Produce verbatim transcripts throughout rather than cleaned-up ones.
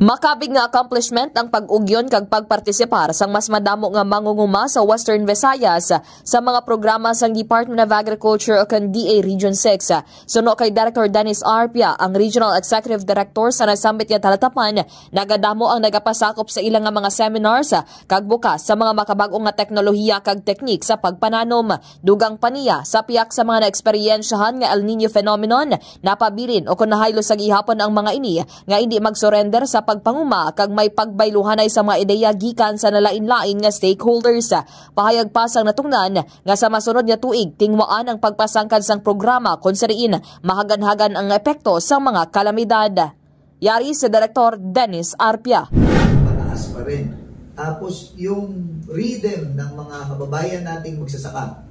Makabig nga accomplishment ang pag-ugyon kag pagpartisipar sang mas madamo nga mangunguma sa Western Visayas sa mga programa sang Department of Agriculture o kon D A Region six. Suno kay Director Dennis Arpia, ang Regional Executive Director sa nasambit nga talatapan, nagadamo ang nagapasakop sa ila nga mga seminars kag bukas sa mga makabag-o nga teknolohiya kag teknik sa pagpananom. Dugang pa niya, sa pihak sa mga naeksperyensyahan nga El Niño phenomenon, napabilin o kon nahaylo sa gihapon ang mga ini nga indi magsurrender sa pagpanguma kag may pagbayluhanay sa mga ideya gikan sa nalain-lain nga stakeholders. Pahayag pa sang natungdan nga sa masunod nga tuig tinguhaan ang pagpasangkad sang programa kon sa diin mahaganhagan ang epekto sang mga kalamidad. Yari si Direktor Dennis Arpia. Mataas pa rin. Tapos yung rhythm ng mga kababayan nating magsasaka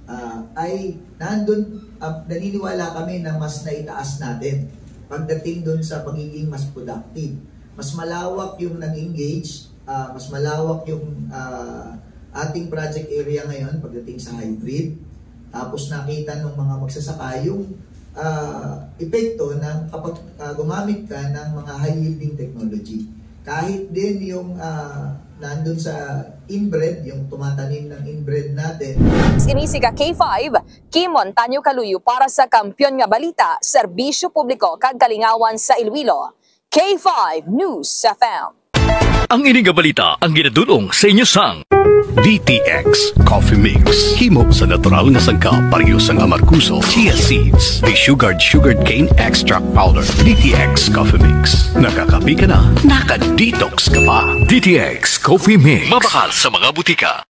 ah, ay nandun, ah, naniniwala kami na mas naitaas natin pagdating dun sa pagiging mas productive. Mas malawak yung nag-engage, ah, mas malawak yung ah, ating project area ngayon pagdating sa hybrid. Tapos nakita ng mga magsasaka yung ah, epekto ng kapag ah, gumamit ka ng mga high-yielding technology. Kahit din yung ah, nandun sa inbred, yung tumatanim ng inbred natin, Ini si ka K five, Kimon Tanyo Kaluyo para sa Kampiyon nga Balita, Serbisyo Publiko kag Kalingawan sa Iloilo. K five News F M. Ang ini nga balita ang ginadul-ong sa inyo sang D T X Coffee Mix. Himo sa natural nga sangkap, pareho sang amargoso, chia seeds, desugared sugarcane extract powder. D T X Coffee Mix. Nakakape ka na, naka-detox ka pa. D T X Coffee Mix. Mabakal sa mga butika.